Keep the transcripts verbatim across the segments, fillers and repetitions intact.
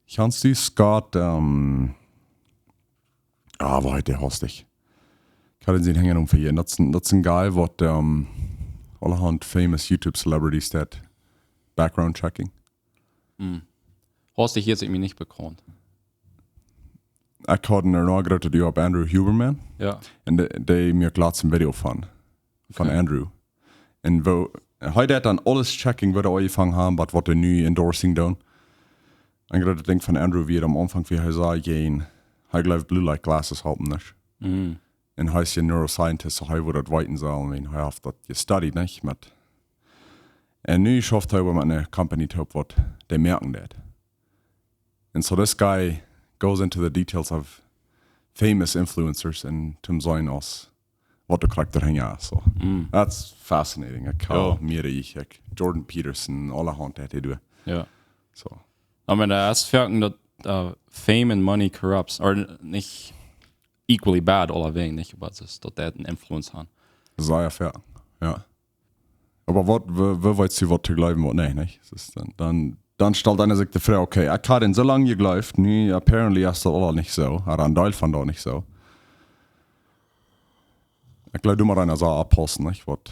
Kjanst du Scott, ähm, ah, woo heet dee, hastich? Ekj haud dän sien Henjenomen vejäten. Daut es een, daut es een guy waut, ähm, aulahaunt famous YouTube celebrities deit background checking. Hastich hia es mie nich bekaunt. Ekj haud een enorm grootet Uag opp Andrew Huberman. Jo. Un dee, dee muak latst een Video von, von Okay. Andrew. Un woo, hee deit dan aules checking, woo dee aunjefongen haben, waut, waut dee nu endorsing doonen. Een grootet Dinkj von Andrew wia aum Aunfank, woo hee säd, jeen, hee jleeft blue light glasses halpen nich. Mm. Un hee es een neuroscientist, soo hee wudd daut weeten sellen, wiels hee haft daut jestudied, nich? Met, un nu schauft hee oba met eene company toop, waut dee moaken deit. And so this guy goes into the details of famous influencers un toom seenen aus waut de Charakter hinja es. So. Mm. That's fascinating. Ekj Jo. Mea, ekj, Jordan Peterson, aulahaunt deit hee doonen. Jo. So. Oba daut es foaken daut, äh, fame and money corrupts, or nich equally bad, aulawäajen, nich? Oba daut es, daut dee een Influence haben. Sea fair, jo. Oba waut, woo, woo weetst du waut to jleewen, waut nich, nich? Daut es dan, dan, dan stalt eena sikj de Froag, okay, ekj haud dän soo lang jejleeft, nu apparently es daut aul nich soo, ooda een Deel von daut nich soo. Ekj jleew, du motst eena soo oppaussen, nich? Waut,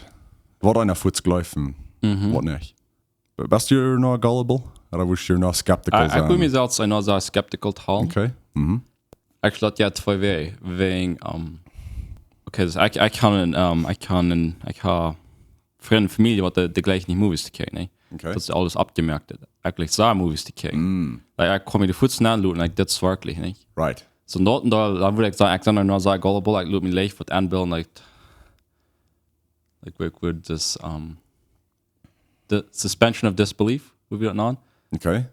waut eena fuaz jleeft, Mhm. waut nich. Best du noch gullible? Ooda best du noch skeptical? Ah, ekj woa mie selfst noch soo skeptical hoolen. Okay. Mhm. Ekj schlot jo twee Wäaj, wäajen, ähm, okay, dus ekj, ekj kaun een, ähm, ekj kaun een, ekj hab Frind, Famielje, waut dee, dee jlikjen nich Movies to kjikjen, nich? Okay. Daut es aules aufjemoakt. Ekj jlikj soo Movies to kjikjen. Mm. Like, ekj kaun mie de fuaz nenn loten, like, dit es werkjlich, nich? Right. Soo, daut, daut, dan wudd ekj sajen, ekj sie noch soo gullible, ekj lot mie leicht waut enbillen, like, like, ekj wudd daut, ähm, de suspension of disbelief, woo wie daut nanen. Okay.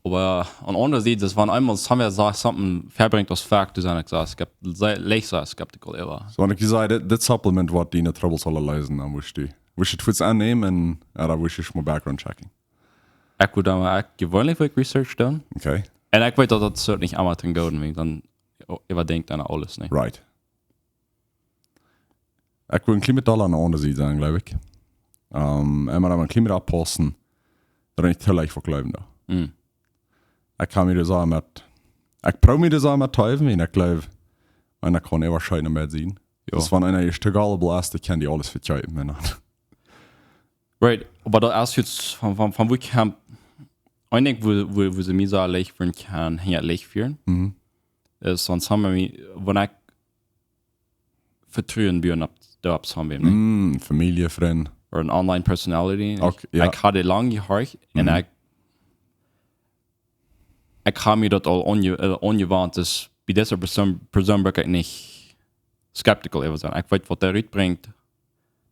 Oba aun de aundre Sied, daut wan eemol somebody sajen, something vebrinjt aus Fact, dan sie ekj soo, skep-, soo, leicht soo skeptical äwa. So, wan ekj saj, dit, dit Supplement woat diene Troubles aula leesen, dan wurscht du, wurscht du daut fuaz aunnämen un, jo, dan wurscht du mol background checking. Ekj wudd dan, ekj, jeweenlich wudd ekj Research doonen. Okay. Un ekj weet daut daut soo nich emma to gooden, wiels dan, oh, äwadenkjt eena aules, nich? Right. Ekj wudd een kjlien bät aun de aundre Sied sennen, jleew ekj. Ähm, un mau een kjlien bät oppaussen, daut ekj nich to leicht fa jleewen doo. Mm. Ekj kaun mie daut soo met, ekj proow mie daut soo met to äwen, un ekj jleew, eena kaun äwa scheiden met sennen. Jo. Dus wan eena ieescht to gullible es, dan kaun dee aules vekjeepen un dan. Right, oba daut es nu von, von, von woo ekj kaun, ekj denkj, woo, woo, woo see mie soo leicht fäaren kaun, jo, leicht fäaren, Mhm. es, wan somebody, wan ekj Vetruen buen opp, doa opp somebody, nich? Mm, Famielje, Frind. Ooda een online personality, nich? Okay, jo. Ekj haud dee lang jehorcht un Mhm. ekj, ekj hab mie daut aul aunje-, äh, aunjewant, dus bie dise Persoon, Persoon bruk ekj nich skeptical äwa sennen. Ekj weet, waut dee rutbrinjt,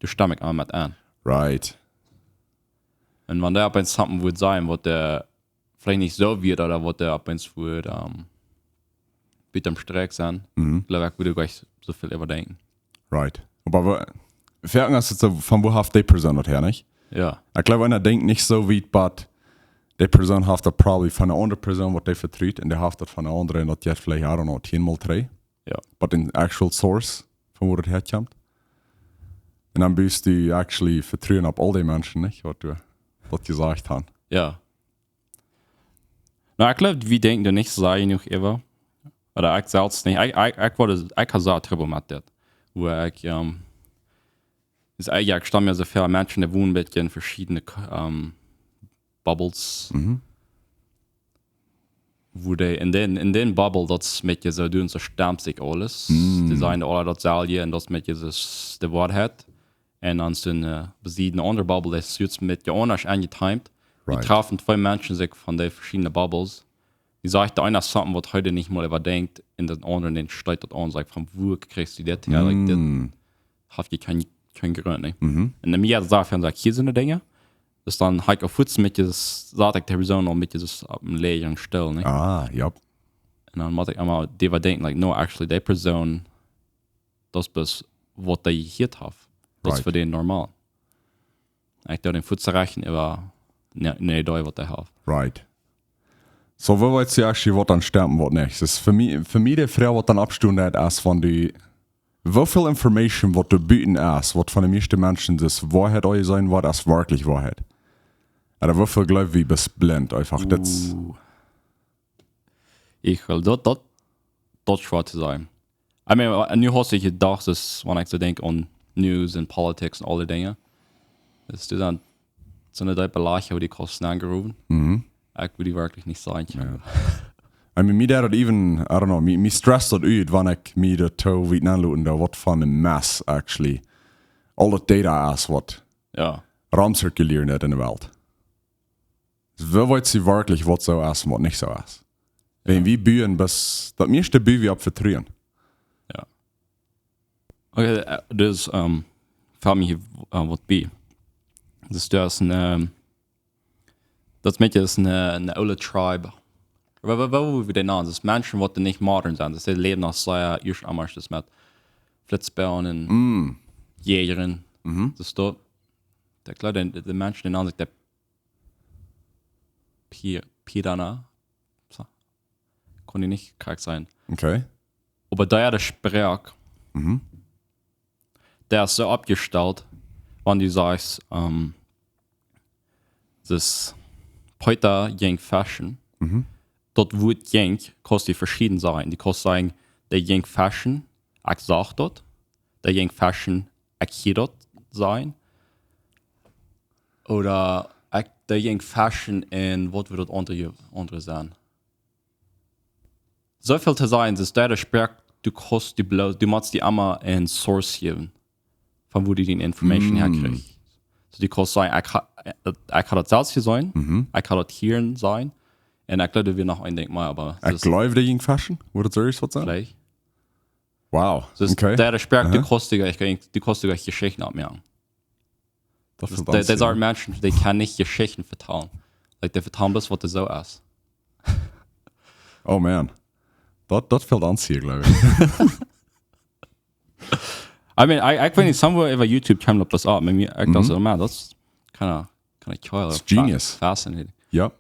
doa stemm ekj aun met aun. Right. Un wan dee opp eemol something wudd sajen, waut dee veleicht nich soo wia, ooda waut dee opp eemol wudd, ähm, buten Strakj sennen, Mhm. jleew ekj, wudd ekj nich soo väl äwadenkjen. Right. Oba wa-, foaken es et soo, von woo haft dee Persoon daut häa, nich? Jo. Ekj jleew, eena denkjt nich soo wiet, but dee Persoon haft daut probably von eene aundre Persoon, waut dee vetrut, un dee haft daut von eene aundre, un daut jeit veleicht, I don't know, tieenmol dree. Jo. But een actual source, von woo daut häakjemt. Un dan best du actually Vetruen opp aul dee Menschen, nich? Waut du, waut jesajcht haben. Jo. Na, ekj jleew, wie denkjen doa nich soo jenuach äwa. Ooda ekj selfst nich. Ekj, ekj, ekj wudd, ekj hab soo Trouble met dit. Woo ekj, ähm, es, äh, jo, ekj stam jo soo väl Menschen, dee wonen een bät en veschiedne K-, ähm, Bubbles. Mhm. Woo dee en dän, en dän Bubble, daut es met je soo, du, un soo stemmt sikj aules. Mm. Dee sajen aula daut selwje un daut es met je soo de Woarheit. Un dan es doa, äh, bie dee eene aundre Bubble, daut es jrod met je aundasch aunjetimed. Wie Right. träfen twee Menschen sikj von dee veschiedne Bubbles. Dee sajcht, de eena something, waut hee nich mol äwadenkjt, un dän aundren, dän steit daut aun, sajcht, von woo kjrichst du dit häa? Like, dit Mm. haft je kjeen, kjeen Grunt, nich? Mhm. Un dan mie sajcht, von, sajcht, hia sent de Dinja. Dus dan hab ekj aul fuaz met je, saj ekj de Persoon aul met je opp een läajren Stool, nich? Ah, jo. Un dan mott ekj emol doaräwa denkjen, like, no, actually, dee Persoon, daut es bloos waut dee jehieet haft. Daut es Right. fa dän normal. Ekj doo dän fuaz rechten äwa, nä, nä, dee waut dee haft. Right. So, woo weetst du actually, waut dan stemmt un waut nich? Es fa mie, fa mie de Froag, waut dan oppstonen deit, es von dee, woo väl Information, waut doa buten es, waut von de mieeschte Menschen es Woarheit aunjeseenen woat, es werkjlich Woarheit. Ooda woo väl jleew wie bloos blint, eefach dit. Uh. Ich well daut, daut, daut schwoa to sajen. I mean, nu hast du jedocht, daut, wan ekj soo denkj aun News un Politics un aule Dinja. Daut es dan soone deepe Lach, woo du kaust aunrufen. Mhm. Ekj wudd die werkjlich nich sajen. Ja. I mean, mie deit daut even, I don't know, mie, mie stresst daut ut, wan ekj mie doa too wiet nenloten doo, waut fa een Mess, actually. Aul daut Data es, waut Ja. romzirkulieren deit enne Welt. Woo weet wie werkjlich, waut soo es un waut nich soo es? Wan wie buen, bloos, daut mieeschte bu wie opp Vetruen. Okay, äh, daut, ähm, foll mie, äh, waut bie. Daut es een, ähm, daut es een bät een, äh, een oole Tribe. Woo, woo, woo wudd wie dee nanen? Daut es Menschen, waut nich modern sent. Daut see läwen noch sea ieescht emma, daut met Flitzboagen un Mm. Jäajren. Mhm. Daut es doa, ekj jleew, de, de Menschen, dee nanen sikj de Pi-, Pidana. Soo. Kaun ekj nich krakjt sajen. Okay. Oba dee, de Sproak, Mhm. dee es soo oppjestalt, wan du sajchst, ähm, daut Peeta jinkj feschen, Mhm. daut Wuat jinkj, kaust du veschieden sajen. Du kaust sajen, dee jinkj feschen, ekj sach daut, dee jinkj feschen, ekj hieed daut sajen. Ooda ekj, dee jinkj feschen un waut wudd daut aundre, aundre sennen. Soo väl to sajen, daut dee Sproak, du kaust die bloos, du motst die emma een Source jäwen, von woo du dee Information Mm. häakjrichst. Soo, du kaust sajen, ekj ha, ekj ha daut selfst jeseenen, Mhm. ekj ha daut hia jeseenen, un ekj jleew, doa wia noch een Dinkj mea, oba Ekj jleew, dee jinkj feschen. Wudd daut soo waut sennen? veleicht. Wow. Daut es Okay. dee Sproak, du Aha. kaust die, du kaust die Jeschichten oppmoaken. Daut Daut, es daut, daut daut. sent Menschen, dee kjennen nich Jeschichten vetalen. Like, dee vetalen bloos, waut doa soo es. Oh man. Daut, daut fält ons hia, jleew ekj. I mean, I, I think somewhere over YouTube channel up this up. Maybe I Mhm. thought, oh man, that's kinda, kinda cool. It's genius. Fa-, fascinating. Ja.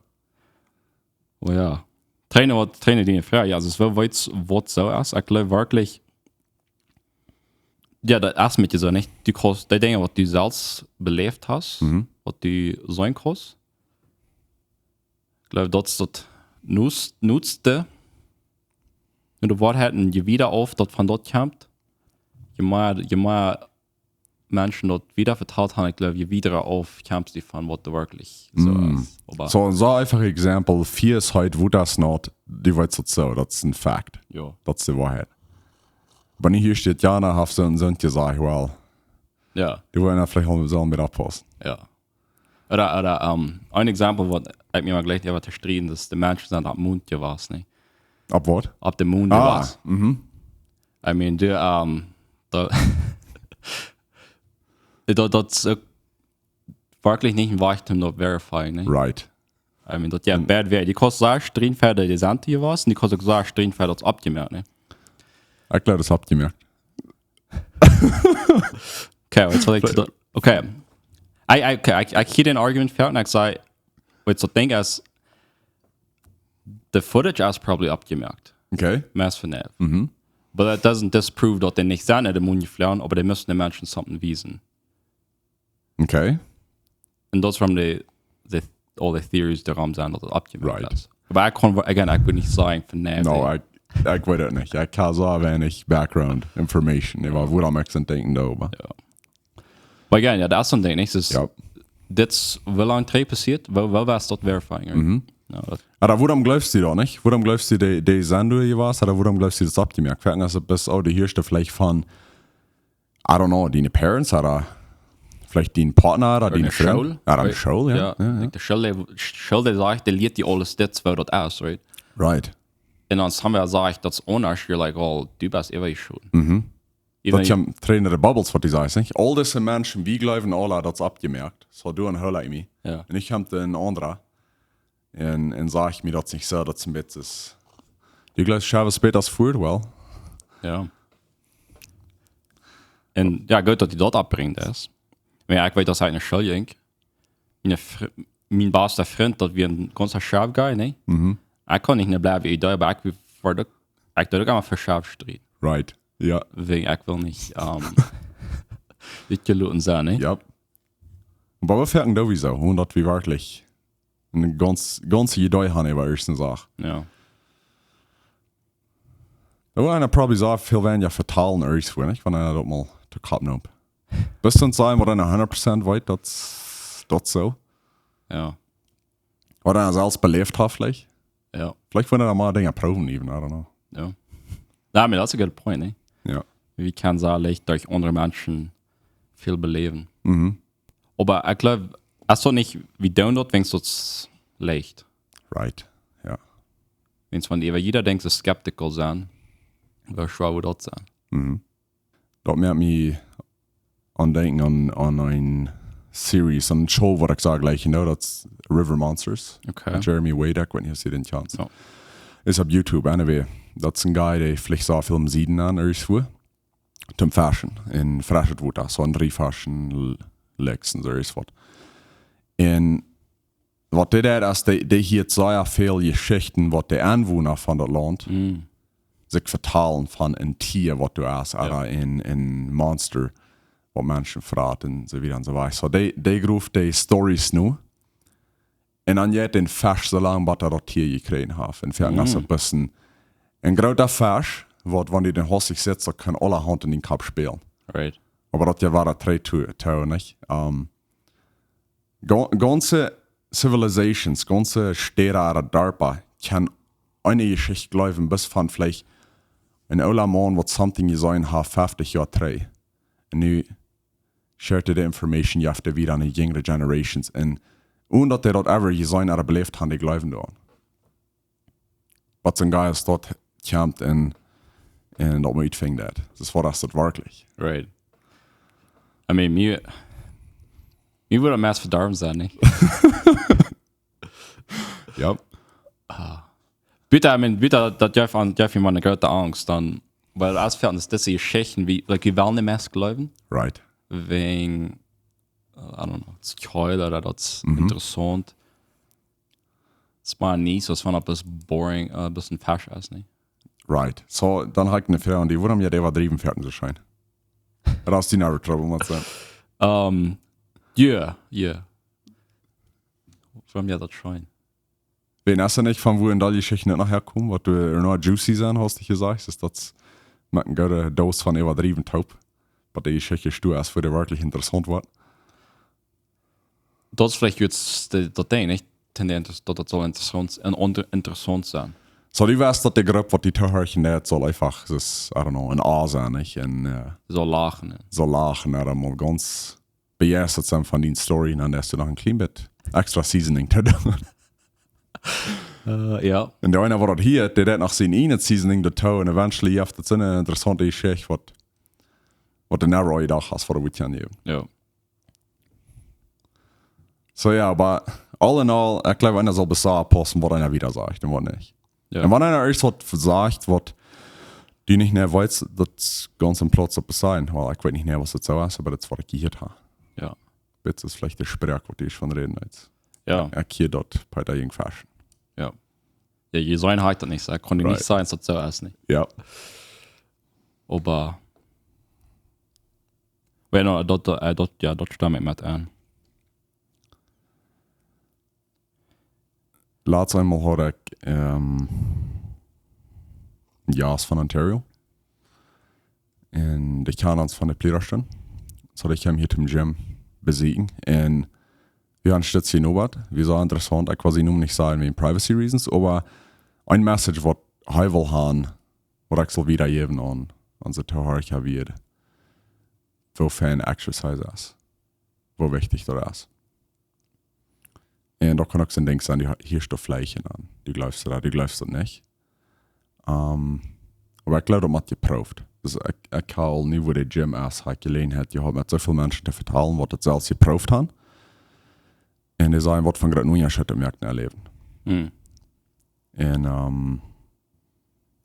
Oh ja. Trainen waut, trainen die Frage. Ja, daut es wel waut, waut soo es. Ekj jleew werkjlich, ja, daut es met die soo, nich? Du kaust, dee Dinja, waut du selfst beläft hast, Mhm. waut du seenen kaust. Ekj jleew, daut es daut Nutz-, Nutzste. Un de Woarheit, un je wieda auf daut von doa kjemt, je mea, je mea Menschen daut wieda vetalt haben, ekj jleew, je wieda auf kjemst du von waut doa werkjlich soo Mm. es. Oba Soo, soo eefach Example, Fieesheit, woo daut es nich, du weetst daut soo, daut es een Fact. jo. Daut es de Woarheit. Oba nu hia steit, Jana haft soo un soo jesajcht, well, Ja, du wellst veleicht aul soo met oppaussen. ja. Ooda, ooda, ähm, een Example, waut ekj mie mau jlikj, waut to strieden, daut de Menschen sent oppem Mond jewast, nä? Opp waut? Oppem Mond Ah, jewast. Mhm. I mean, du, ähm, daut, daut, daut es uk werkjlich nich een Wajch, om daut to verifyen, nä? Right. I mean, daut, jo, bad wäa. Du kaust sea strieden fa de Desante jewast, un du kaust uk sea strieden fa daut oppjemoakt, nä? Ekj jleew, daut es oppjemoakt. Okay, waut saul ekj to, okay. I, I, okay, I, I hear an argument for it, and I say, waut ekj denkj es, the footage is probably oppjemoakt. Okay. Mass for nav. Mhm. But that doesn't disprove daut dee nich sent oppem Mond jeflogen, oba dee musten de Menschen something wiesen. Okay. Un daut es wuarom de, de, all the theories doarom sent, daut daut oppjemoakt Right. es. Oba ekj kaun, again, ekj wudd nich sajen von nav. No, ekj, ekj weet daut nich. Ekj hab soo weinich Background Information. Ekj weet, wuarom ekj soo denkj doaräwa. Oba again, jo, daut es soon Dinkj, nich? Daut es, Ja. dit es woo lang trigj passieet, woo, woo wia daut verifying, right? Mhm. Jo, daut, Oba wuarom jleefst du daut nich? Wuarom jleefst du, dee, dee sent doa jewast? Oba wuarom jleefst du, daut es oppjemoakt? Veleicht es daut, best du de ieeschte veleicht von, I don't know, diene Parents, oda veleicht dien Partner, oda diene de School. Frind. Oda de School, jo. Jo, Jo, jo. de School, de School, dee sajcht, dee lieet die aules dit, woo daut es, right? Right. Un dan haben wie jesajcht, daut es aundasch, you're like, well, du best äwa jeschoten. Mhm. Even Daut es een Trainer de Bubbles, waut du sajchst, nich? Aul dise Menschen, wie jleewen aule, daut es oppjemoakt. Soo, du un Hula, Amy. Jo. Un ekj kjeem een aundra. Un, un sajcht mie daut nich soo, daut es een bät, du jleefst, Chavez Betas food, well. Jo. Un jo, goot daut du daut oppbrinjst, es. Oba jo, ekj weet, daut ekj no School jinkj. Mien Fr-, mien basta Frint, daut wia een gaunza sharp guy, nä? Mhm. Ekj kaun nich ne blabbe Idee, oba ekj wudd uk, ekj deed uk emma fa sharp strieden. Right. Jo. Wäajen ekj well nich, ähm, dit jeloten sennen, nä? Jo. Oba wie foaken doa wie soo, un daut wie werkjlich Een gaunz, gaunze Idee haben äwa irjent eene Sach. Ja. Doa woat eena probably soo väl weinja vetalen irjentwua, nich? Wan eena daut mol to Kopp nemt. Best du sajen, waut eena hundat Prozent weet, daut, daut soo? Ja. Waut eena selfst beläft haft, veleicht? Ja. Veleicht woat eena mol Dinja proowen, even, I don't know. Ja. Ja, I mean, that's a good point, ne? Ja. Wie kjennen soo leicht derch aundre Menschen väl beläwen. Mhm. Oba ekj jleew, es daut nich, wie doonen daut, wiels daut leicht. Right. Ja. Wiels wan äwa jieda Dinkj soo skeptical sent, woo schwoa woat daut sennen? Mhm. Daut moakt mie aun denkjen aun, aun eene Series, eene Show, waut ekj saj jlikj, you know, daut es River Monsters. Okay. Met Jeremy Wade, ekj weet nich, aus du dän kjanst. Ja. Es opp YouTube, anyway. Daut es een Guy, dee flicht soo väl Sieden aun, irjentwua. Toom feschen, en freschet Wota, soo en Rieffeschen, L-, Lakes en soo irjentwaut. En waut dee deed, es dee, dee hieet sea väl Jeschichten, waut de Enwona von daut Launt Mm. sikj vetalen von een Tia, waut doa es, ooda een, een Monster, waut Menschen frat en soo wieda en soo wieda. Soo, dee, dee gruft dee Stories no. En dan jeit dän Fesch soo lang, bat hee daut Tia jekjräajen haft. En veleicht es Mm. daut bloos een, een groota Fesch, waut, wan du dän haustich sitst, daut kaun aulahaunt en dän Kopp spälen. Right. Oba daut je wada trigj to, to, nich? Ähm, gau-, gaunze Civilizations, gaunze Städa ooda Darpa, kaun eene Jeschicht jleewen, best von veleicht een oola Maun, waut something jeseenen haft, feftich Joa trigj. En nu shared hee de Information, jeft hee wieda aun de jinjre Generations. En, onen daut dee daut ever jeseenen ooda beläft haben, dee jleewen doaraun. Waut soon Guy aus daut kjemt en, en daut mie utfinjt daut. Daut es waut, es daut werkjlich. Right. I mean, mie, mie wudd daut meist vedorwen sennen, nich? Ja. Buta, I mean, buta, daut jeft aun, jeft mie mau eene groote Angst, dan, wiels aus fa ons dise Jeschichten, wie, like, wie wellen de meist jleewen, Right. wäajen, uh, I don't know, daut es cool ooda daut es Mhm. interessaunt. Daut es mau nich soo, aus wan daut boring, uh, bloos een Fesch es, nich? Right. Soo, dan hab ekj eene Froag aun die, wuarom jie dee äwadriewen fäaten soo scheen? Daut es die never trouble, waut soo. Ähm, ja, ja. Wuarom jie daut scheen? Wan es nich von wua en dee Jeschichten nohäa komen, waut du noch juicy sent, hast du jesajcht, es daut met eene goode Dos von äwadriewen toop. Waut dee Jeschicht stoa es, wua dee werkjlich interessaunt woat. Daut es veleicht jrod de, daut Dinkj, nich? Tendenz, daut daut saul interessaunt, en, un-, interessaunt sennen. Soo, du weetst, daut de Grupp, waut die tohorchen deit, saul eefach, daut es, I don't know, een Aas sennen, nich? En, äh, Saul lachen, nich? Saul lachen, ooda mol gaunz bejeistat sennen von dee Story, en dan hast du noch een kjlien bät extra Seasoning to doonen. Äh, ja. En dee eena, waut daut hieet, dee deit noch sien eejnet Seasoning doatoo, en eventually jeft daut soone interessaunte Jeschicht, waut, waut du never jedocht hast, waut daut wudd kjennen jäwen. Ja. Soo, jo, oba all in all, ekj jleew, eena saul best oppaussen, waut eena wieda sajcht en waut nich. Ja. En wan eena irjent waut sajcht, waut du nich mea weetst, daut es gaunz em Plauz opp sennen. Well, ekj weet nich mea, waut daut soo es, oba daut es, waut ekj jehieet hab. Ja. Dit es veleicht de Sproak, waut du von räden deist. Ja. Ekj jehieed daut bie de Jung Feschen. Ja. Ja, jeseenen hab ekj daut nich, soo ekj kaun die Right. nich sajen, daut daut soo es, nich? Jo. Oba, well, no, daut, äh, daut, jo, daut stemm ekj met aun. Latst eemol haud ekj, ähm, een Jast von Ontario. En dee kjand ons von de Plieda-Stunde. Soo, ekj kjeem hia toom Gym besieekjen. En wie haben Stetson aunjehaut. Wia soo interessaunt. Ekj well sien Nomen nich sajen wäajen privacy reasons, oba een Message, waut hee wull haben, waut ekj saul wiedajäwen aun, aun onse Tohorcha wia, woo fein Exercise es. Woo wichtich daut es. En daut kaun uk soon Dinkj sennen, du hieescht doa Fleesch aun. Du jleefst daut, du jleefst daut nich. Ähm, oba ekj jleew, daut mott jeprooft. Daut es, ekj, ekj hab nu, wua de Gym es, hab ekj Jeläajenheit jehaut, met soo väl Menschen to vetalen, waut daut selfst jeprooft haben. En dee sajen, waut fa een grooten Unjascheet daut moakt en äa Läwen. Hm. En, ähm,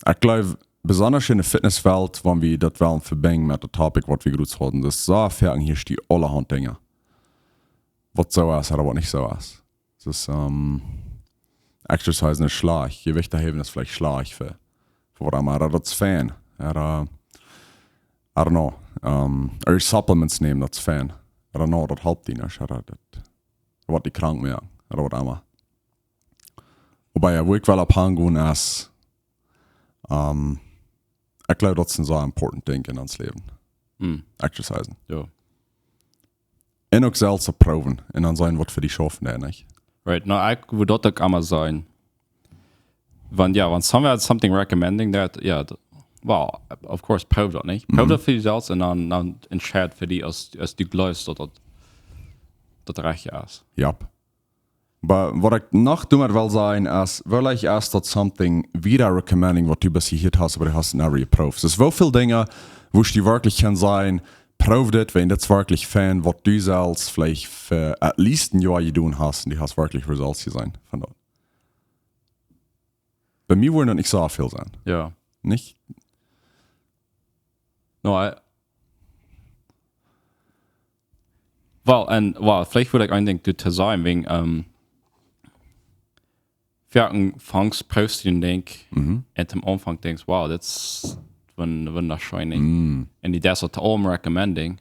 ekj jleew, besonda en de Fitnesswelt, wan wie daut wellen vebinjen met daut Topic, waut wie jrod hauden, daut es soo foaken hia die aulahaunt Dinja, waut soo es ooda waut nich soo es. Daut es, ähm, Exercise es schlajcht, Jewicht häwen es veleicht schlajcht fa, fa waut emma, ooda daut es fein, ooda, I don't know, ähm, ooda Supplements nämen, daut es fein, I don't know, daut halpt die nich, ooda daut woat die krank moaken, ooda waut emma. Oba jo, wua ekj well opp aungonen es, ähm, ekj jleew daut es een sea important Dinkj en ons Läwen. Mm. Exercisen. Jo. Un uk selfst proowen. Un dan seenen waut fa die schaufen deit, nich? Right. No, ekj wudd daut uk emma sennen. Wan, jo, wan somebody had something recommending that, jo, d- well, of course, proow daut, nich? Proow Mhm. daut fa die selfst un dan, dan entscheid fa die aus, aus du jleefst daut daut, daut rajcht es. Yep. Oba waut ekj noch doamet well sajen es, veleicht es daut something wada recommending waut du best jehieet hast, oba du hast et never jeprooft. Soo woo väl Dinja, wua du werkjlich kaust sajen, proow dit, wan dit es werkjlich fein, waut du selfst veleicht fa at least een Joa jedonen hast un du hast werkjlich results jeseenen von daut. Bie mie wudden daut nich soo väl sennen. Jo. Nich? No, I, well, un, well, veleicht wudd ekj een Dinkj doatoo sajen, wäajen, ähm, foaken fangst, proowst du een Dinkj, Mhm. un aum Aunfank denkjst, wow, daut es wun-, wundascheen, nich? Mm. Un du deist daut to allem recommending,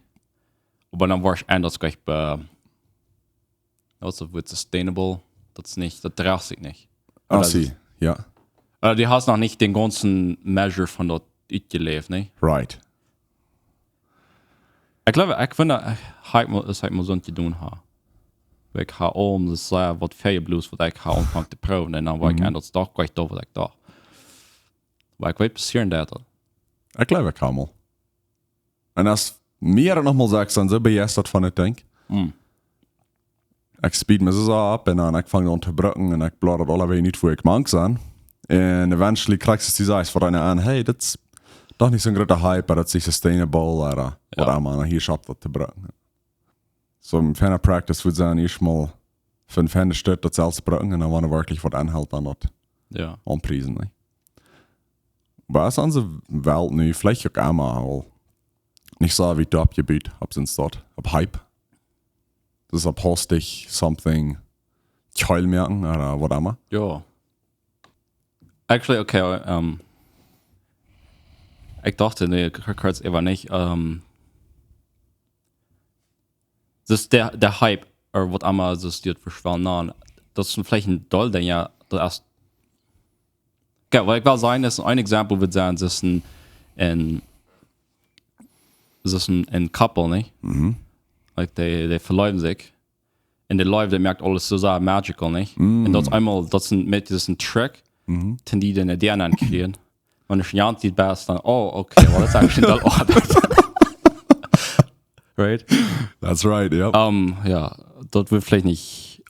oba dan woascht du daut jlikj bie, daut es, woat sustainable, daut es nich, daut droacht sikj nich. Ah, Oba see, jo. Oba du hast noch nich dän gaunzen Measure von daut utjeläft, nich? Right. Ekj jleew, ekj finn daut, ekj ha mol, daut ekj mol soont jedonen ha. Ekj ha aul daut sea waut väl bloos waut ekj ha aunfangen to proowen un dan woa ekj Mhm. en daut doch jlikj doa waut ekj doch. Oba ekj weet passieren daut. Ekj jleew, ekj ha mol. Un aus mie daut noch mol sajcht, dan soo bejeistat von daut Dinkj. Mm. Ekj speed mie soo opp un dan ekj fang aun to brucken un ekj blad daut aulawäajen nich, wua ekj mank sie. Un eventually kjrichst du die Size von eena aun, hey, daut es doch nich soon groota Hype, oba daut es nich sustainable, oda waut Jo. emma, un hia es daut to brucken. Soo een feina Practice wudd sennen, ieescht mol fa een feina Stoot daut selfst brucken un dan, wan werkjlich waut aunhelt, dan daut Jo. aunpriesen, nich? Oba es onse Welt nu, veleicht uk emma aul, nich soo wiet oppjebut, opp sien Stoot, opp Hype. Daut es opp hastig something kjeel moaken, oda waut emma. Jo. Actually, okay, ähm, ekj docht, nä, k-, kurz äwa nich, ähm, daut de, de Hype, oda waut emma, daut es dit veschwunden, daut es veleicht een Deel, dan jo, daut es, okay, waut ekj well sajen es, een Exempel wudd sennen, daut es een, een, daut es een, een Couple, nich? Mhm. Like, dee, dee veleewen sikj. Un de Leew, dee moakt aules soo sea magical, nich? Mm. Un daut es eemol, daut es een, met, daut es een Trick, Mhm. dän dee dan de Dieren aun kjrieen. Wan du schonn jant die best, dan, oh, okay, well, daut es actually well oabeiden. Right? That's right, jo. Ähm, jo, daut wudd veleicht nich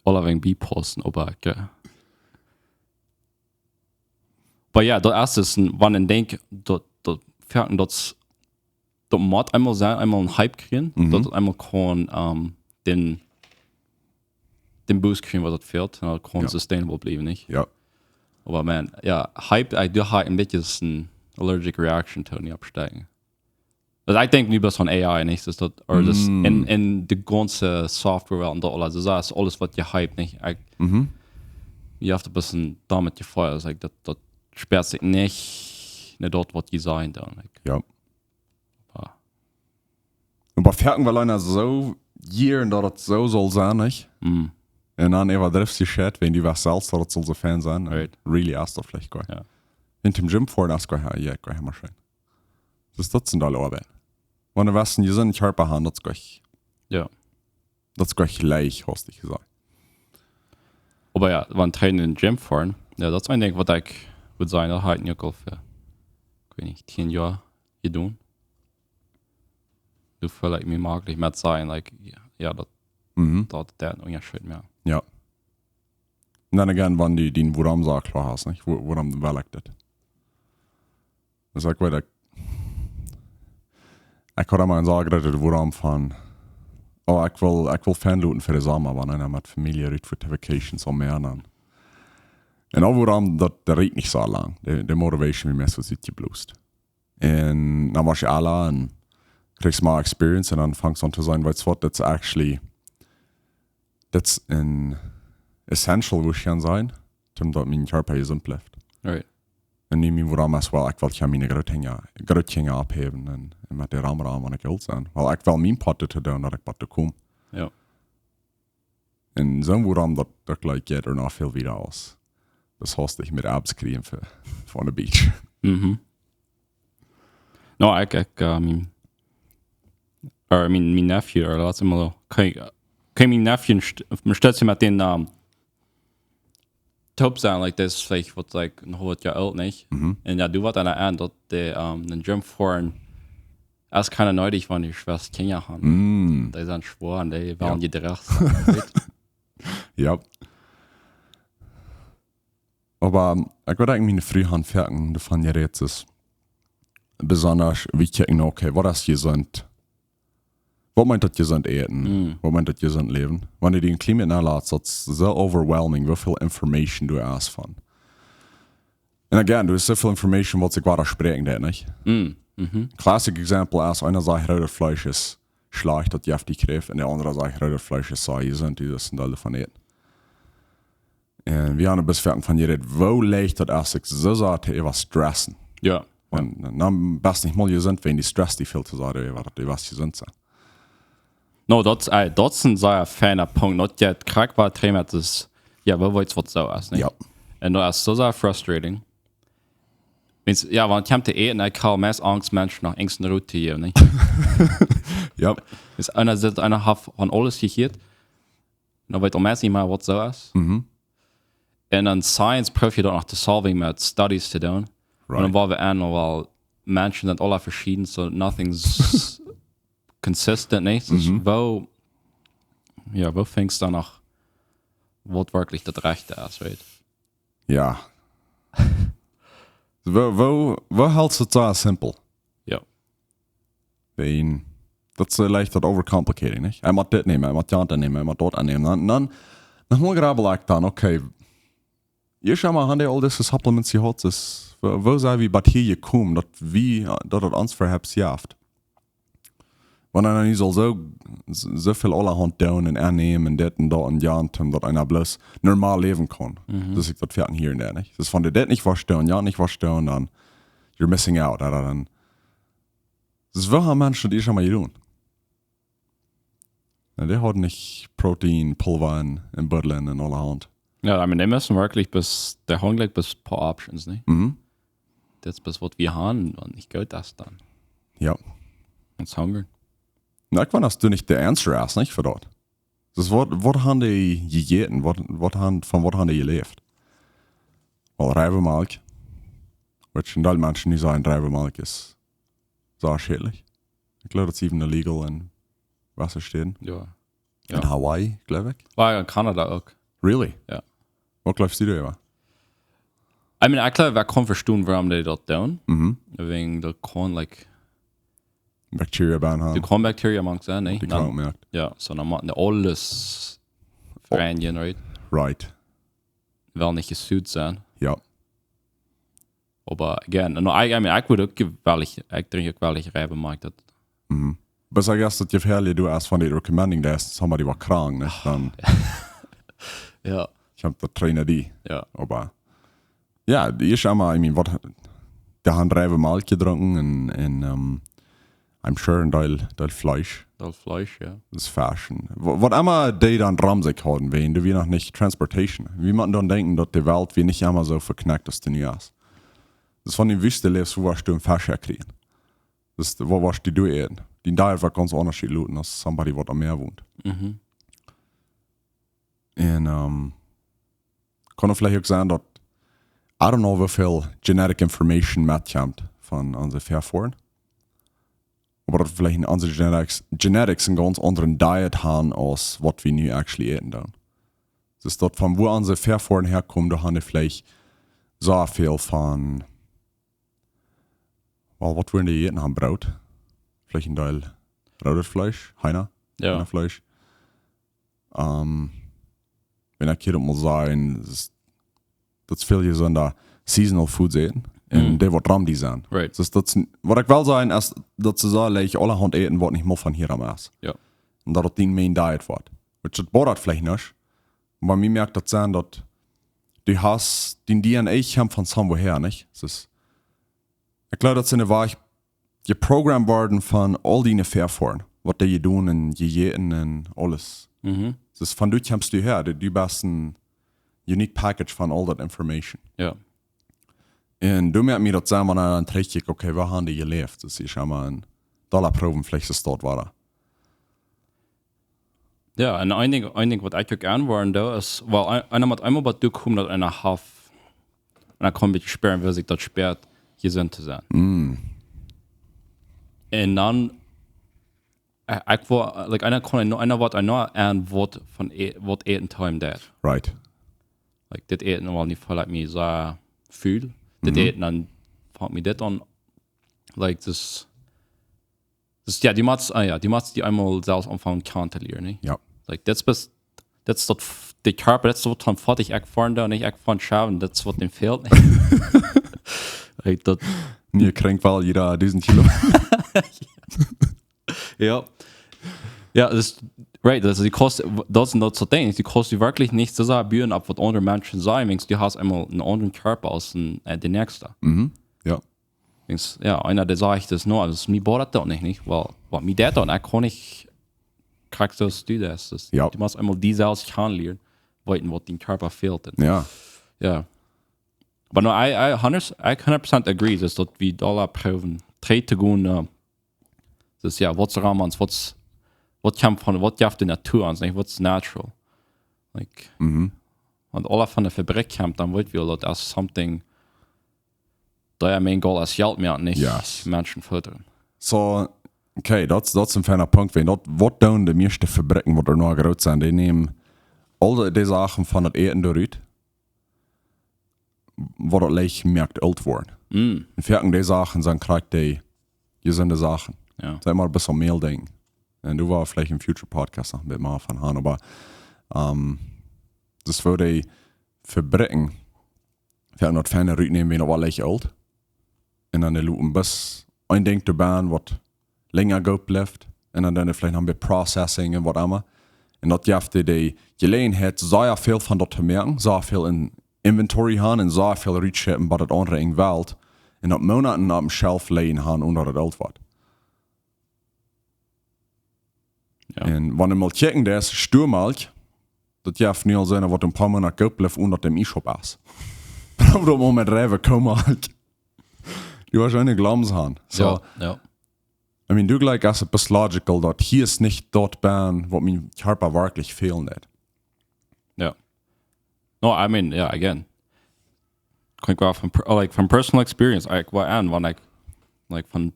aulawäajen bie paussen, oba ekj, jo. Oba jo, daut es dus een, wan een Dinkj, daut, daut, foaken daut, daut mott eemol sennen, eemol een Hype kjrieen, Mhm. daut daut eemol kaun, ähm, dän, dän Boost kjrieen waut daut fält, un daut kaun Jo. Sustainable bliewen, nich? Jo. Oba man, jo, Hype, ekj doo ha een bät een allergic reaction to, nich oppstecken. Daut ekj denkj nu bloos aun A I, nich? Daut es daut, oda daut es Mm. en, en de gaunze Softwarewelt un daut aules, daut es aules waut jehypt, nich? Ekj, Mhm. du hast een bät doamet jefeelt, daut, daut spieet sikj nich, nä, daut waut du sajen dan, like. Jo. Ah. Oba foaken well eena soo jieren daut et soo saul sennen, nich? Mm. Un dan äwadrifst du shit, wan du weetst selfst daut et saul soo fein sennen. Un Right. Really es daut veleicht goa. Jo. En toom Gym foaren es goa, jo, goa Maschien. Daut es daut sent aule Oabeit. Wan du weetst, du sitst en Kjarpa han, daut es goa. Jo. Daut es goa leicht, hast du jesajcht. Oba jo, wan Trainen en Gym foaren, jo, daut es een Dinkj waut ekj wudd sajen, daut ha ekj nu aul fa, ekj weet nich, tieen Joa jedonen. Doa feel ekj mie maklich met sennen, like, jo, jo, daut, Mhm. daut, daut Unjascheet, jo. Jo. Un dan again, wan du dien wuarom soo kloa hast, nich? Wua-, wuarom well ekj dit? Daut es uk wada, ekj haud emol een soo groota wuarom von, oh, ekj well, ekj well Fan looten fa de Somma, wan eena met Famielje rut fa de Vacation saul moaken. Un aul wuarom, daut, daut rieekjt nich soo lang. De, de Motivation, wia meist soo utjeblost. Un dan woascht du aula un kjrichst mea Experience un dan fangst du aun to seenen, weetst waut, daut es actually, daut es een essential, wua ekj aun sie, om daut mien Kjarpa jesunt blift. Right. Un nu mien wuarom es, well, ekj well, ekj ha miene Grootkjinja, Grootkjinja oppheewen un, un met dee rom rom, wan ekj oolt sie. Well, ekj well mien Poat to doonen, daut ekj waut to komen. Jo. Un soo wuarom daut, daut jlikj jeit uk noch väl wieda aus. Daut haust du met Abs kjrieen fa, fa on the beach. Mhm. No, ekj, ekj, uh, mien, or mien, mien Nephew, or laat emol, kjeen, kjeen mien Nephew, st- me stelt sikj met dän, um, toop sennen, like, daut es veleicht waut, like, noch waut Joa oolt, nich? Mhm. Un jo, du waut aun de Enj, daut de, um, dän Gym foaren, es kjeena needich, wan dee schwoa Kjinja haben. Mm. Dee sent schwoa un dee wellen Jo. die de Rest. Jo. Oba, ähm, ekj wudd eejentlich miene Fru aunfangen, doavon jerät es. Besonda, wie kjikjen, okay, waut es jesunt? Waut meent daut jesunt äten? Mm. Waut meent daut jesunt läwen? Wan du die een kjlien bät nolätst, daut es soo overwhelming, woo väl Information du hast von. Un again, du hast soo väl Information, waut sikj wada spräakjen deit, nich? Mm. Mhm. Classic example es, eena sajcht, roodet Fleesch es schlajcht, daut jeft die Kjräft, un de aundra sajcht, roodet Fleesch es soo jesunt, du saust een Deel doavon äten. Un wie haben een bät foaken von jerät, woo leicht daut es, sikj soo sea to äwastressen. Jo. Un dan best nich mol jesunt, wan dee Stress die väl to sea äwa, daut du waut jesunt sent. No, daut es, ey, daut es een sea feina Punkt. Daut jeit krakjt waut trigj met daut, jo, woo weetst waut soo es, nich? Jo. Un daut es soo sea frustrating. Wiels, jo, wan et kjemt to äten, ekj hab meist Angst, Menschen noch Angst en Ruhe to jäwen, nich? Jo. Wiels eena sitt, eena haft von aules jehieet. Dan weet eena meist nich mea waut soo es. Mhm. Un dan Science proowt je daut noch to solving met Studies to doonen. Un dan Right. woa wie aun, well, Menschen sent aula veschieden, so nothing's consistent, nich? Dus Mhm. woo, jo, woo finjst du dan noch, waut werkjlich daut Rajchte es, right? Jo. Woo, woo, woo hältst du daut soo simpel? Jo. Wan, daut es leicht daut overcomplicating, nich? Ekj mott dit nämen, ekj mott jant nämen, ekj mott daut aunnämen. Dan, dan, dan mott ekj grabbel dan, okay, hia schon mol haben dee aul dise Supplements jehaut, dus woo, woo sent wie bat hia jekomen, daut wie, daut et ons vehept jehaft? Wan eena nu saul soo, soo väl aulahaunt doonen un aunnämen un dit un daut un jant, om daut eena bloos normal läwen kaun. Mhm. Dus ekj daut foaken hia un doa, nich? Dus wan du dit nich vestonen, jo, nich vestonen, dan you're missing out, ooda dan. Dus woo haben Menschen daut ieescht mol jedonen? Jo, dee hauden nich Protein, Pulver un, un Buddel un aulahaunt. Jo, I mean, dee motten werkjlich bloos, dee hauden jlikj bloos poa Options, nich? Mhm. Daut es bloos waut wie haben, un ekj jleew daut es dan. Jo. Ons hungern. Na, ekj weet, daut du nich de answer hast, nich, fa daut. Dus waut, waut haben dee jejäten? Waut, waut haben, von waut haben dee jeläft? Well, Reiwemalkj. Waut een Deel Menschen nu sajen, Reiwemalkj es sea schädlich. Ekj jleew, daut es even illegal en waut fa Städen. Jo. En Jo. Hawaii, jleew ekj. Wia en Kanada uk. Really? Jo. Waut jleefst du doaräwa? I mean, ekj jleew, ekj kaun vestonen, wuarom dee daut doonen. Mhm. Wäajen daut kaun, like, Bacteria bie haben. daut kaun Bacteria mank sennen, nich? Dee Dan, krank moakt. jo, so dan motten dee aules vereinigen, right? Right. Well nich jesunt sennen. Jo. Oba again, no, I, I mean, ekj wudd uk jewellich, ekj drinkj uk jewellich Reiwemalkj, daut. Mhm. But I guess daut jeft väl, du hast von dee recommending, daut es somebody waut krank, nich? Dan Jo, kjemt daut Trainer die. jo. Oba, jo, dee es emma, I mean, waut, dee haben Reiwemalkj jedrunken un, un, ähm, I'm sure een Deel, Deel Fleesch. Daut Fleesch, jo. Daut es Fleesch. Wa-, waut emma dee dan rom sikj hauden, wäajen dee wia noch nich Transportation. Wie motten dan denkjen, daut de Welt wia nich emma soo veknakt aus dee nu es. Dus wan du en de Wüste läfst, woo woascht du een Fleesch kjrieen? Dus woo woascht du doa äten? Dee Diet woat gaunz aundasch loten aus somebody waut aum Mäa wont. Mhm. Un, ähm, kaun veleicht uk sennen daut, I don't know, woo väl genetic information metkjemt von onse Väafoaren. Oba daut veleicht en onse Genetics, Genetics een gaunz aundren Diet haben aus waut wie nu actually äten doonen. Dus daut von wua onse Väafoaren häakomen, doa haben dee veleicht soo väl von, well, waut wudden dee äten haben? Broot? Veleicht een Deel roodet Fleesch, Heena, Jo. Heenafleesch. Ähm, wan ekj hia uk mol saj, daut es, daut es väl jesunda seasonal foods äten. Un Mhm. dee waut rom die sent. Right. Dus daut es, waut ekj well sajen es, daut see soo leicht aulahaunt äten waut nich mol von hia aum es. Jo. Un daut daut dee main diet woat. Which daut bothert veleicht nich. Oba mie moakt daut Senn daut du hast, dee D N A kjemt von somewhere häa, nich? Dus, ekj jleew daut see en de Wajch jeprogrammt worden von aul diene Väafoaren, waut dee jedonen un jejäten un aules. Mhm. Dus von doa kjemst du häa, du, du best een, unique package von all that information. Jo. Un doa moakt mie daut sea, wan ekj dan trigjkjikj, okay, woo haben dee jeläft? Daut es emma een dolla Proowen, veleicht es daut woa. Jo, un een Dinkj, een Dinkj waut ekj uk aunwoaren doo, es, well, een, eena mott eemol waut doakomen daut eena haft, un dan kaun een bät spieren, woo sikj daut spiert, jesunt to sennen. Mm. Un dan, äh, ekj woa, like, eena kaun, eena woat, eena aun waut von e-, waut Äten to am deit. Right. Like, dit Äten woat nich veleicht mie soo väl. Dit Mhm. Äten, dan fangt mie dit aun. Like, daut, daut, jo, dee mott, ah, jo, dee mott dee eemol selfst aunfangen kjanen to lieren, nä? Jo. Like, daut es best, daut es daut f-, de Kjarpa, daut es waut von foadich ekj foaren doo, nich ekj foaren schawen, daut es waut am fält, nä? Like, daut Mie kjricht woll jieda dusent Kilo. Jo. Jo, daut es, right, daut es dee Kost, daut es, daut es daut Dinkj, dee Kost dee werkjlich nich soo sea buen opp waut aundre Menschen sajen, wiels du hast eemol een aundren Kjarpa aus een, äh, de näakjste. Mhm. Jo. Wiels, jo, eena dee sajcht, daut es, no, daut es mie bodat daut nich, nich? Well, waut mie deit daut, ekj kaun nich krakjt soo aus du daut. Daut, Jo. Du motst eemol dee selfst kjanen lieren, weeten waut dien Kjarpa fält. Un Jo. Jo. But no, I, I hundred, I hundred percent agree, daut, daut wie dolla proowen, trigj to gonen, äh, daut, jo, waut es rom ons, waut es, waut kjemt von, waut jeft de Natua ons, nich? Waut es natural? Like, Mhm. wan aules von de Fabrikj kjemt, dan weet wie aul daut es something, daut jo mien Goal es Jelt moaken, nich Yes. Menschen foddren. So, okay, daut, daut es een feina Punkt, wan daut, waut doonen de mieeschte Fabrikjen, waut doa nu groot sent, dee nämen aul dee, dee Sachen von daut Äten doarut, waut daut leicht moakt oolt woaren. Mm. Un foaken dee Sachen sent krakjt dee jesunde Sachen. Jo. Saj mau, best aum Mäl denkjen. Un doa woa veleicht een future Podcast noch een bät mea von haben, oba, ähm, daut es fa dee Fabrikjen, foaken daut feine rutnämen, wan daut leicht oolt. Un dan dee loten best een Dinkj doa bie, waut lenja goot blift. Un dan, dan veleicht noch een bät Processing un waut emma. Un daut jeft dee, dee Jeläajenheit, sea väl von daut to moaken, sea väl en Inventory haben un sea väl rutschippen, waut daut aundre Enj well. Un daut Moonaten oppem Shelf lijen haben, onen daut daut oolt woat. Jo. Un wan eemol kjikjen, daut es Stuamalkj, daut jeft nu aul sennen, waut een poa Moonat goot blift, onen daut dee em Iesschaup es. Proow daut mol met reiwe Koomalkj. Dee woat eene Glams haben. So, Jo, jo. I mean, doa jlikj es et best logical, daut hia es nich daut bie, waut mien Kjarpa werkjlich fälen deit. Jo. No, I mean, jo, again. Kaun ekj woll von per-, like, von personal experience, ekj woa aun, wan ekj, like, von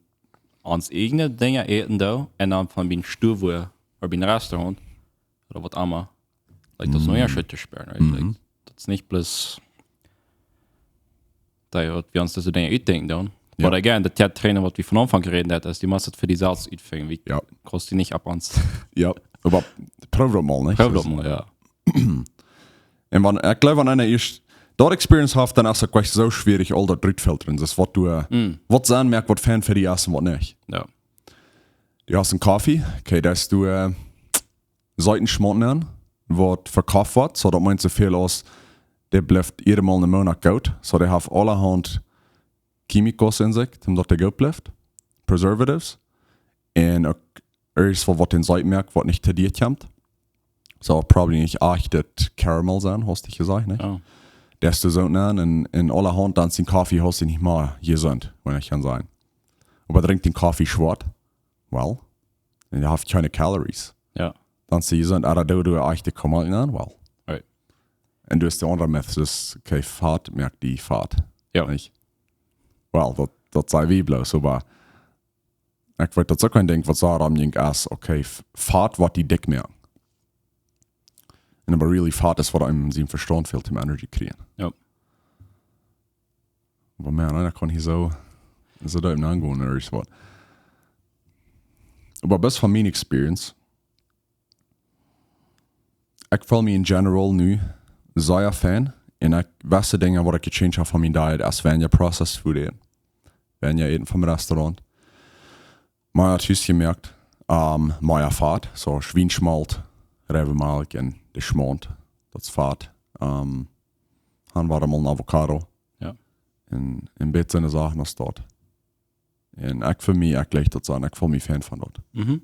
ons eejne Dinja äten doo, un dan von biem Stua, ooda biem Restaurant, ooda waut emma. Like, daut es noch Mm. een Schrett to spieren, right? Like, Mhm. daut es nich bloos, daut, waut wie ons dise Dinja utdenkjen doonen. Jo. But again, daut jo Trainen, waut wie von Aunfank jeräd haben, es, du motst et fa die selfst utfinjen. Wie Jo. Kaust die nich opp ons Jo, oba proow daut mol, nich? Proow daut mol, jo. Un wan, ekj jleew, wan eena ieescht daut Experience haft, dan es et uk nich soo schwierich, aul daut rutfiltren. Daut es waut du, äh, Mm. waut Senn moakt, waut fein fa die es un waut nich. Jo. Du hast een Koffie, okay, daut es du, äh, seeten Schmaunt aun, waut vekoft woat, so daut meent soo väl aus, dee blift jieda Mol een Moonat goot, so dee haft aulahaunt Químicos en sikj, om daut dee goot blift, Preservatives, un uk irjent waut, waut dän Seet moakt, waut nich too dicht kjemt. Saul probably nich echtet Caramel sennen, hast du jesajcht, nä? Oh. Daut es soo, nä, un, un aulahaunt dan sien Koffie, hast du nich mea jesunt, wan ekj kaun sajen. Oba drinkjst dän Koffie schwoat, well, un dee haft kjeene Calories. Jo. Dan sie jesunt, oba du, du echtet Karamell, nä, well. Right. Un du hast de aundre Myth, daut, okay, Fat moakt die fat. Jo. Nich? Well, daut, daut saj wie bloos, oba ekj weet, daut es uk een Dinkj, waut soo rom jinkj aus, okay, F-, Fat woat die dikj moaken. Un oba really Fat es waut eenem sien Vestaunt fält om Energy kjrieen. Jo. Oba man, eena kaun hia soo, soo deep nengonen, ooda irjent waut. Oba best von mien Experience, ekj feel mie in general nu sea fein. Un ekj, beste Dinja, waut ekj gechanged hab von mien Diet, es weinja processed food äten. Weinja äten vom Restaurant. Mea Tus jemoakt, ähm, mea Fat, soo Schwienschmolt, Reiwemalkj un de Schmaunt, daut es Fat. Ähm, dan woat mol een Avocado. Jo. Un, un bät soone Sachen aus daut. Un ekj fa mie, ekj jleich daut soo, ekj feel mie fein von daut. Mhm.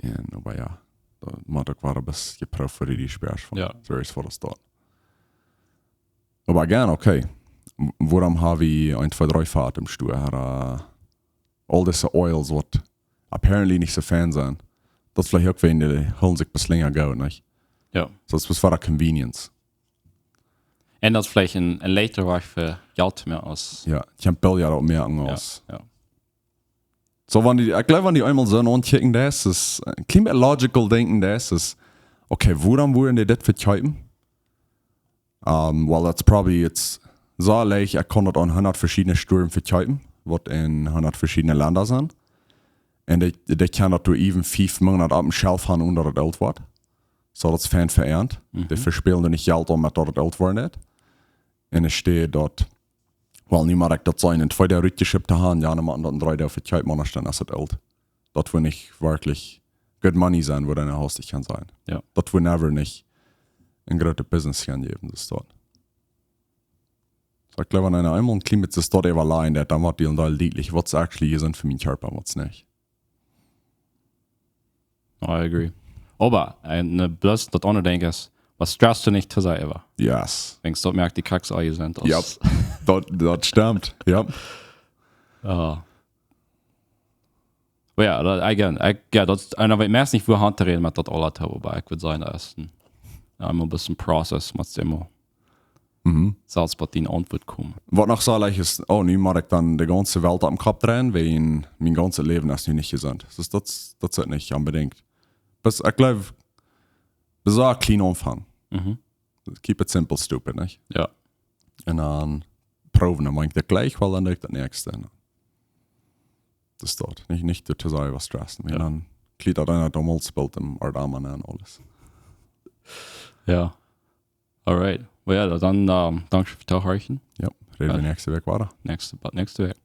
Un, oba jo. Daut mott uk woaren, best jeprooft fa die Spiesch von. Jo. Serious fa daut. Oba again, okay. W-, wuarom ha wie een, twee, dree Fat em Stua? Äh, aul dise Oils, waut apparently nich soo fein sent, daut veleicht uk wäajen dee hoolen sikj bät lenja goot, nich? Jo. Soo, daut es bloos fa convenience. Un daut es veleicht een, een leichta Wajch fa Jelt to moaken aus. Jo, ekj kaun billja daut moaken aus. Jo. Soo, wan du, ekj jleew, wan du eemol soo aunkjikjen deist, es een kjlien bät logical denkjen deist, es, okay, wuarom wudden dee dit vekjeepen? Um, well, that's probably, it's soo leicht, ekj kaun daut aun hundat veschiedne Stuaren vekjeepen, waut en hundat veschiedne Lenda sent. Un dee, dee kjennen daut doa even fief Moonat opp een Shelf haben, onen daut daut oolt woat. Soo, daut es fein fa an. Mhm. Dee vespälen doa nich Jelt aun met daut daut oolt woat nich. Un ekj steit daut, well, nu mott ekj daut sennen, en twee Doag rutjeschippt to haben, jo, dan mott daut en dree Doag vekjeepen, aundasch dan es daut oolt. Daut woat nich werkjlich good money sennen, woo daut een Haus nich kaun sennen. Jo. Daut woat never nich een grootet Business kjennen jäwen, daut es daut. Soo, ekj jleew, wan eena eemol een kjlien bät daut äwalajen deit, dan woat dee een Deel dietlich, waut es actually jesunt fa mienen Kjarpa un waut es nich. I agree. Oba, un, äh, bloos daut aundre Dinkj es, waut stresst du nich to sea äwa? Yes. Denkjst, daut moakt dee krakjt soo jesunt aus. Yep. Daut, daut stemt. Yep. Äh. Oba jo, daut, again, ekj, jo, daut, un dan weet ekj meist nich, wua han to räden met daut aula to, oba ekj wudd sajen, daut es een, jo, eemol een bät een Prozess, mott eemol Mhm. selfst bie dee Auntwuat komen. Waut noch soo leicht es, oh, nu mott ekj dan de gaunze Welt opp dän Kopp dreien, wiels mien gaunzet Läwen es nu nich jesunt. Daut, daut, daut es nich onbedinjt. Oba ekj jleew, wie sellen kjlien aunfangen. Mhm. Keep it simple, stupid, nich? Jo. Un dan proowen, dan moak ekj daut jlikj, well, dan doo ekj daut näakjste. Daut es daut. Nich, nich to sea äwa stressen. Jo. Un dan kjlien daut eena doa mol spelt em Ardama un aules. Jo. Alright. Well, jo, dan, ähm, dankscheen fa daut Tohorchen. Jo, räden wie Jo. näakjste Wäakj wieda. Näakjste, bie näakjste Wäakj.